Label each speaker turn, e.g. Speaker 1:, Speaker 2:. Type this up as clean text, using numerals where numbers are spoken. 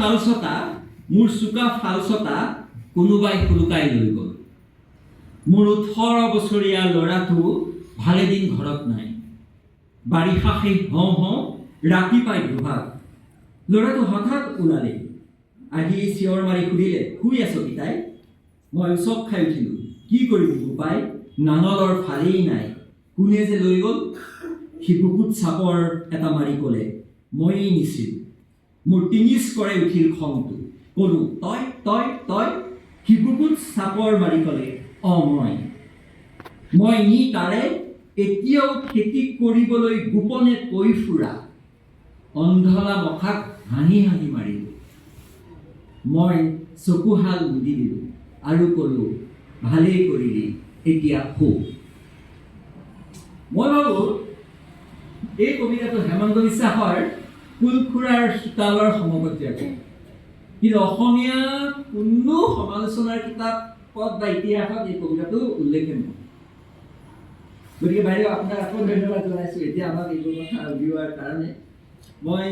Speaker 1: ফালচটা, মোৰ চোকা ফালচটা কোনোবাই সোলোকাই লৈ গ'ল। মোৰ 18 বছৰীয়া ল'ৰাটো ভালেদিন ঘৰত নাই। বাৰিষা শেষ হওঁ হওঁ ৰাতিপুৱাই দুভাগ ল'ৰাটো হঠাৎ ওলালে। আহি চিঞৰ মাৰি সুধিলে, "শুই আছ পিতাই?" মই উচপ খাই উঠিলোঁ। "কি কৰিবি বোপাই, নাঙলৰ ফালেই নাই, কোনে যে লৈ গ'ল?" সি বুকুত চাপৰ এটা মাৰি ক'লে, "ময়েই নিছিলোঁ।" মোৰ টিঙিচ কৰে উঠিল খংটো। ক'লো, "তই, তই, তই?" সি বুকুত চাপৰ মাৰি ক'লে, "অঁ, মই। মই নি তাৰে এতিয়াও খেতি কৰিবলৈ গোপনে কৈ ফুৰা অন্ধলা মখাক হাঁহি হাঁহি মাৰিলোঁ।" মই চকুহাল মুদি দিলোঁ আৰু ক'লোঁ, "ভালেই কৰিলি, এতিয়া শো।" মই ভাবোঁ এই কবিতাটো হেমন্ত বিশ্বাসৰ কুলখুৰাৰ চোতালৰ সমপৰ্যায়ৰ। কিন্তু অসমীয়া কোনো সমালোচনাৰ কিতাপত বা ইতিহাসত এই কবিতাটো উল্লেখে নহয়। গতিকে বাইদেউ, আপোনাক আকৌ ধন্যবাদ জনাইছোঁ এতিয়া আমাক এইবোৰ কথা উলিওৱাৰ কাৰণে। মই